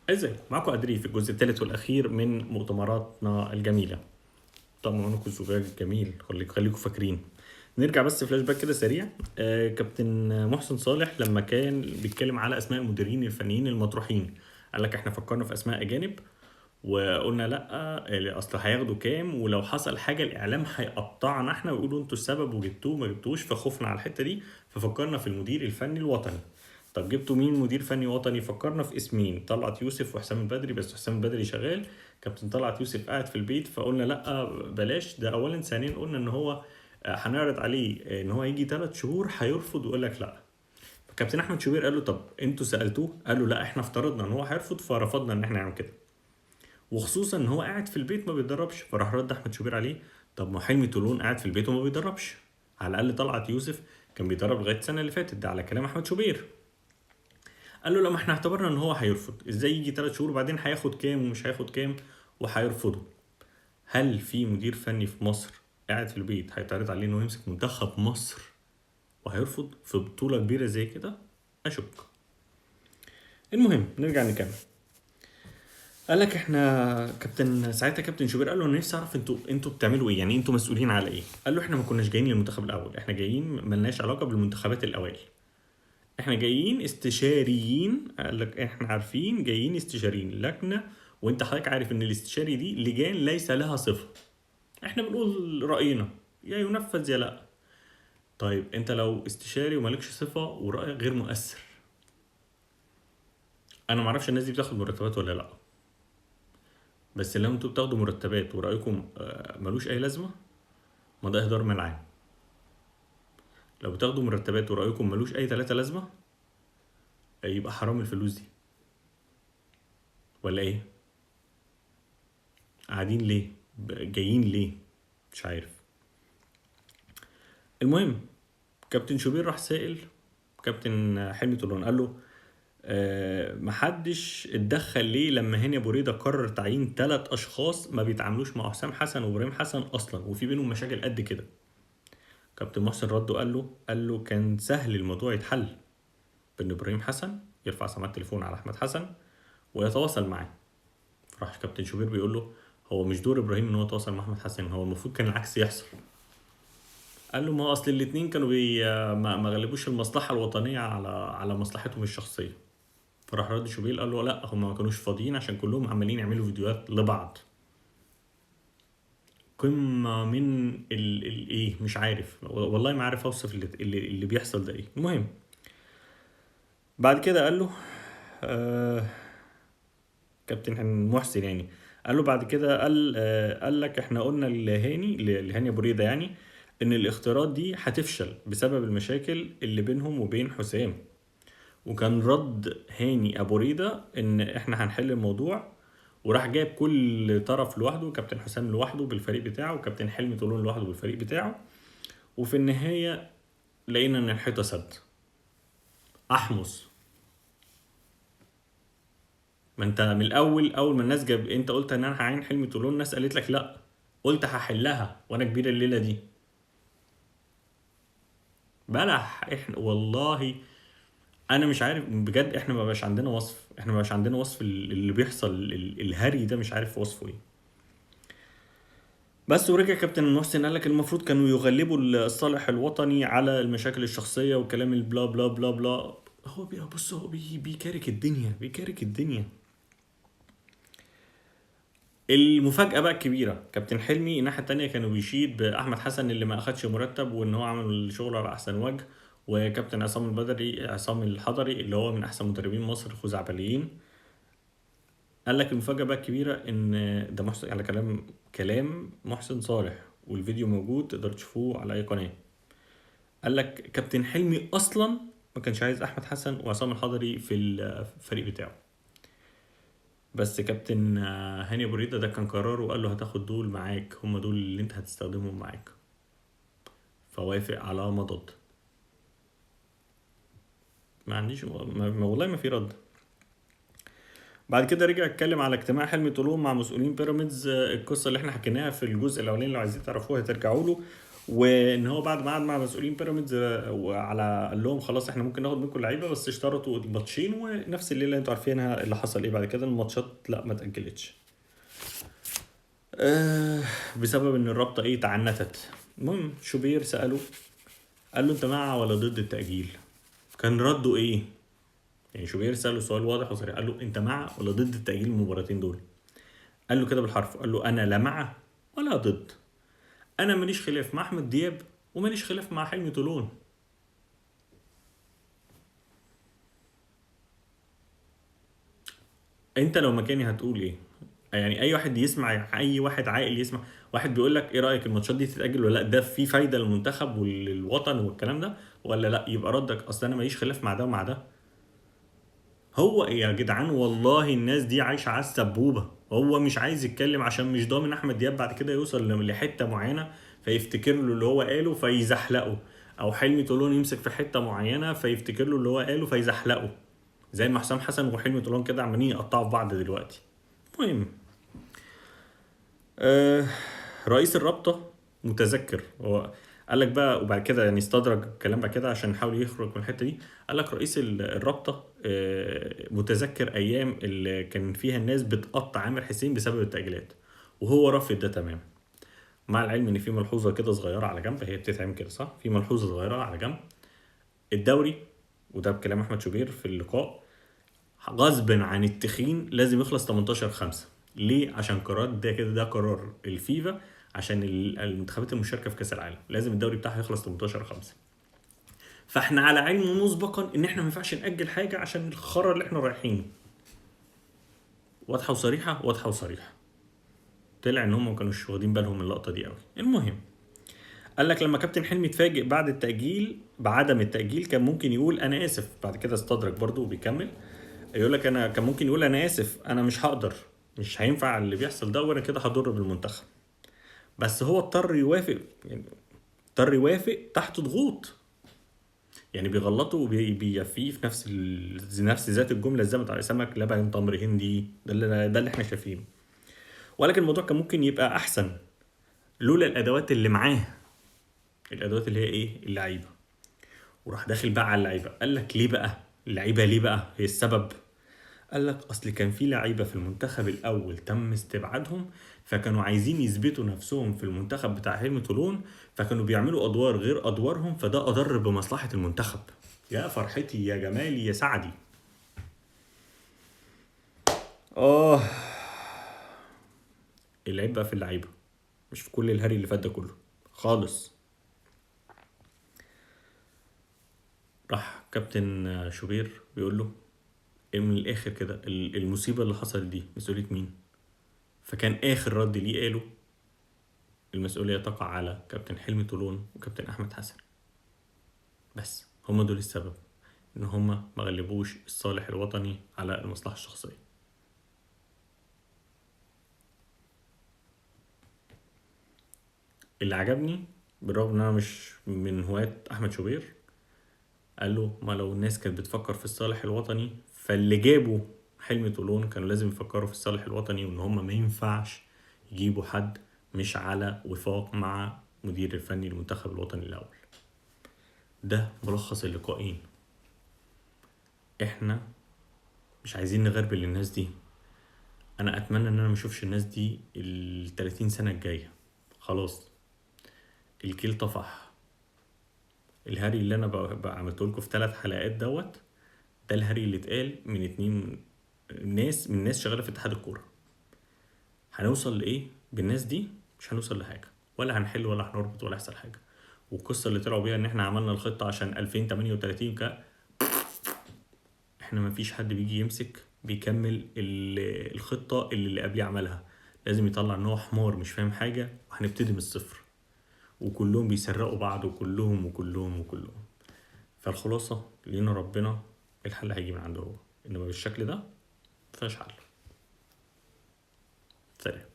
ازيكم؟ معاكم ادري في الجزء الثالث والاخير من مؤتمراتنا الجميلة. طمنوكم الزجاج الجميل، خليكم فاكرين. نرجع بس فلاش باك كده سريع. كابتن محسن صالح لما كان بيتكلم على اسماء المديرين الفنيين المطروحين، قال لك احنا فكرنا في اسماء اجانب وقلنا لا اصل هياخدوا كام، ولو حصل حاجة الاعلام هيقطعنا احنا ويقولوا انتوا السبب وجبتوه ما جبتوش، فخفنا على الحتة دي ففكرنا في المدير الفني الوطني. طب جبتوا مين مدير فني وطني؟ فكرنا في اسمين، طلعت يوسف وحسام البدري، بس حسام البدري شغال، كابتن طلعت يوسف قاعد في البيت، فقلنا لا بلاش ده اولا. ثانيا قلنا ان هو هنعرض عليه ان هو يجي 3 شهور هيرفض ويقول لك لا. فكابتن احمد شوبير قال له طب انتوا سالتوه؟ قال له لا احنا افترضنا ان هو هيرفض فرفضنا ان احنا نعمل كده، وخصوصا ان هو قاعد في البيت ما بيتدربش. فراح رد احمد شوبير عليه طب ما حلمي طولون قاعد في البيت وما بيتدربش، على الاقل طلعت يوسف كان بيدرب لغاية السنة اللي فاتت، ده على كلام احمد شوبير. قال له لا ما احنا اعتبرنا ان هو هيرفض، ازاي يجي 3 شهور وبعدين هياخد كام ومش هياخد كام وهيرفضه. هل في مدير فني في مصر قاعد في البيت هيتعرض عليه انه يمسك منتخب مصر وهيرفض في بطوله كبيرة زي كده؟ اشك. المهم نرجع نكمل. قال لك احنا كابتن ساعتها كابتن شوبير قال له انا نفسي اعرف انتوا بتعملوا ايه، يعني انتوا مسؤولين على ايه؟ قال له احنا ما كناش جايين للمنتخب الاول، احنا جايين ملناش علاقة بالمنتخبات الاوائل، احنا جايين استشاريين. قال لك احنا عارفين جايين استشاريين لجنة، وانت حضرتك عارف ان الاستشاري دي لجان ليس لها صفة، احنا بنقول راينا يا ينفذ يا لا. طيب انت لو استشاري ومالكش صفة ورايك غير مؤثر، انا معرفش الناس دي بتاخد مرتبات ولا لا، بس لو انتوا بتاخدوا مرتبات ورايكم ملوش اي لازمه، ما ده اهدار مال عام. لو بتاخدوا مرتبات ورايكم ملوش اي 3 لازمه، يبقى حرام الفلوس دي ولا ايه؟ قاعدين ليه؟ جايين ليه؟ مش عارف. المهم كابتن شوبير راح سائل كابتن حلمي طولان قال له محدش اتدخل ليه لما هاني ابو ريده قرر تعيين 3 اشخاص ما بيتعاملوش مع حسام حسن وابراهيم حسن اصلا وفي بينهم مشاكل قد كده؟ كابتن محسن رد وقال له كان سهل الموضوع يتحل بان ابراهيم حسن يرفع سماعه التليفون على احمد حسن ويتواصل معاه. راح كابتن شوبير بيقول له هو مش دور ابراهيم ان هو يتواصل مع احمد حسن، هو المفروض كان العكس يحصل. قال له ما اصل الاثنين كانوا ما غلبوش المصلحة الوطنية على مصلحتهم الشخصية. فراح رد شوبير قال له لا هم ما كانوش فاضيين عشان كلهم عمالين يعملوا فيديوهات لبعض. قمة من الايه مش عارف والله، ما عارف اوصف اللي بيحصل ده ايه. المهم بعد كده قال له كابتن محسن يعني قال له بعد كده قال لك احنا قلنا لهاني ابو ريده يعني ان الاختيارات دي هتفشل بسبب المشاكل اللي بينهم وبين حسام، وكان رد هاني ابو ريده ان احنا هنحل الموضوع، وراح جايب كل طرف لوحده، كابتن حسام لوحده بالفريق بتاعه وكابتن حلمي طولون لوحده بالفريق بتاعه، وفي النهاية لقينا ان الحيطة سد. احمص، ما انت من الاول اول ما الناس جاب انت قلت ان انا هعين حلمي طولون، الناس قالت لك لا، قلت هحلها وانا كبير الليلة دي. بلح احنا والله انا مش عارف بجد، احنا ما بقاش عندنا وصف، احنا ما بقاش عندنا وصف اللي بيحصل، الهري ده مش عارف وصفه ايه. بس ورجع كابتن محسن قال لك المفروض كانوا يغلبوا الصالح الوطني على المشاكل الشخصية وكلام البلا بلا بلا بلا. هو بص هو بيكارك الدنيا، بيكارك الدنيا. المفاجاة بقى الكبيرة، كابتن حلمي الناحية الثانية كانوا بيشيد باحمد حسن اللي ما اخدش مرتب وان هو عمل الشغل على احسن وجه، وكابتن عصام البدري عصام الحضري اللي هو من احسن مدربين مصر خزعبليين. قال لك المفاجاة بقى الكبيرة ان ده محسن، على كلام محسن صالح والفيديو موجود تقدر تشوفوه على اي قناة. قال لك كابتن حلمي اصلا ما كانش عايز احمد حسن وعصام الحضري في الفريق بتاعه، بس كابتن هاني ابو ريده ده كان قراره وقال له هتاخد دول معاك، هم دول اللي انت هتستخدمهم معاك، فوافق على مضض. ما عنديش والله ما في رد. بعد كده رجع اتكلم على اجتماع حلمي طولون مع مسؤولين بيراميدز، القصة اللي احنا حكيناها في الجزء الاولاني لو عايزين تعرفوها ترجعوا له. وان هو بعد ما قعد مع مسؤولين بيراميدز وعلى قال لهم خلاص احنا ممكن ناخد منكم لعيبة بس اشترطوا الماتشين، ونفس الليلة اللي انتوا عارفينها اللي حصل ايه بعد كده، الماتشات لا ما اتاجلتش بسبب ان الرابطة ايه تعنتت. المهم شوبير ساله قال له انت مع ولا ضد التاجيل؟ كان رده ايه؟ يعني شوبير ساله سؤال واضح وصريح، قال له انت مع ولا ضد التاجيل المباراتين دول؟ قال له كده بالحرف، قال له انا لا مع ولا ضد، انا ماليش خلاف مع احمد دياب وماليش خلاف مع حلمي طولون. انت لو مكاني هتقول ايه؟ يعني اي واحد يسمع، اي واحد عاقل يسمع واحد بيقول لك ايه رايك الماتشات دي تتاجل ولا لا، ده في فايده للمنتخب وللوطن والكلام ده ولا لا؟ يبقى ردك اصل انا ماليش خلاف مع ده ومع ده. هو يا جدعان والله الناس دي عايشه على السبوبه، هو مش عايز يتكلم عشان مش ضامن احمد دياب بعد كده يوصل لحته معينة فيفتكر له اللي هو قاله فيزحلقه، او حلمي طولون يمسك في حتة معينة فيفتكر له اللي هو قاله فيزحلقه، زي ما حسام حسن وحلمي طولون كده عمالين يقطعوا في بعض دلوقتي. المهم رئيس الرابطة متذكر، هو قال لك بقى وبعد كده يعني استدرج الكلام بعد كده عشان يحاول يخرج من الحتة دي، قال لك رئيس الرابطة متذكر ايام اللي كان فيها الناس بتقطع عامر حسين بسبب التاجيلات، وهو رافض ده تمام. مع العلم ان في ملحوظة كده صغيرة على جنب، هي بتتعمل كده صح، في ملحوظة صغيرة على جنب، الدوري وده بكلام احمد شوبير في اللقاء غصب عن التخين لازم يخلص 18/5. ليه؟ عشان قرار ده كده، ده قرار الفيفا عشان المنتخبات المشاركة في كاس العالم لازم الدوري بتاعها يخلص 18/5. فاحنا على علم مسبقا ان احنا ما ينفعش ناجل حاجة عشان الخرا اللي احنا رايحينه. واضحة وصريحة، واضحة وصريحة. طلع ان هم ما كانوش واخدين بالهم من اللقطة دي قوي. المهم قال لك لما كابتن حلمي اتفاجئ بعد التاجيل بعدم التاجيل كان ممكن يقول انا اسف، بعد كده استدرك برضو وبيكمل يقول لك انا كان ممكن يقول انا اسف، انا مش هقدر، مش هينفع اللي بيحصل ده، وانا كده هضر بالمنتخب. بس هو اضطر يوافق، يعني اضطر يوافق تحت ضغوط، يعني بيغلطوا وبيفيه في نفس ذات الجملة زي ما سمك لبن تمر هندي، ده اللي احنا شايفينه. ولكن الموضوع كان ممكن يبقى احسن لولا الادوات اللي معاه، الادوات اللي هي ايه؟ اللعيبة. وراح داخل بقى على اللعيبة، قال لك ليه بقى اللعيبة، ليه بقى هي السبب؟ قال لك اصل كان في لعيبة في المنتخب الاول تم استبعادهم، فكانوا عايزين يثبتوا نفسهم في المنتخب بتاع حلمي طولون، فكانوا بيعملوا ادوار غير ادوارهم، فده اضر بمصلحة المنتخب. يا فرحتي يا جمالي يا سعدي. العيب بقى في اللعيبة، مش في كل الهري اللي فات ده كله خالص. راح كابتن شوبير بيقول له من الاخر كده المصيبة اللي حصلت دي مسؤولية مين؟ فكان اخر رد ليه قاله المسؤولية تقع على كابتن حلمي طولون وكابتن احمد حسن، بس هما دول السبب ان هما ما غلبوش الصالح الوطني على المصلحة الشخصية. اللي عجبني بالرغم ان انا مش من هواة احمد شوبير، قال له ما لو الناس كانت بتفكر في الصالح الوطني فاللي جابوا حلمي طولون كانوا لازم يفكروا في الصالح الوطني، وان هم ما ينفعش يجيبوا حد مش على وفاق مع مدير الفني للمنتخب الوطني الاول. ده ملخص اللقاءين. احنا مش عايزين نغربل الناس دي، انا اتمنى ان انا ما اشوفش الناس دي ال 30 سنة الجاية. خلاص الكيل طفح. الهري اللي انا بقى عملته لكم في 3 حلقات دوت، ده الهري اللي اتقال من 2 ناس، من ناس شغالة في اتحاد الكورة. هنوصل لايه بالناس دي؟ مش هنوصل لحاجة، ولا هنحل ولا هنربط ولا هيحصل حاجة. والقصه اللي طلعوا بيها ان احنا عملنا الخطة عشان 2038 احنا ما فيش حد بيجي يمسك بيكمل الخطة اللي قبليه عملها، لازم يطلع ان هو حمار مش فاهم حاجة وهنبتدي من الصفر، وكلهم بيسرقوا بعض وكلهم وكلهم وكلهم. فالخلاصة لينا ربنا الحل هيجي من عنده هو، انما بالشكل ده مفيهاش حل. سلام.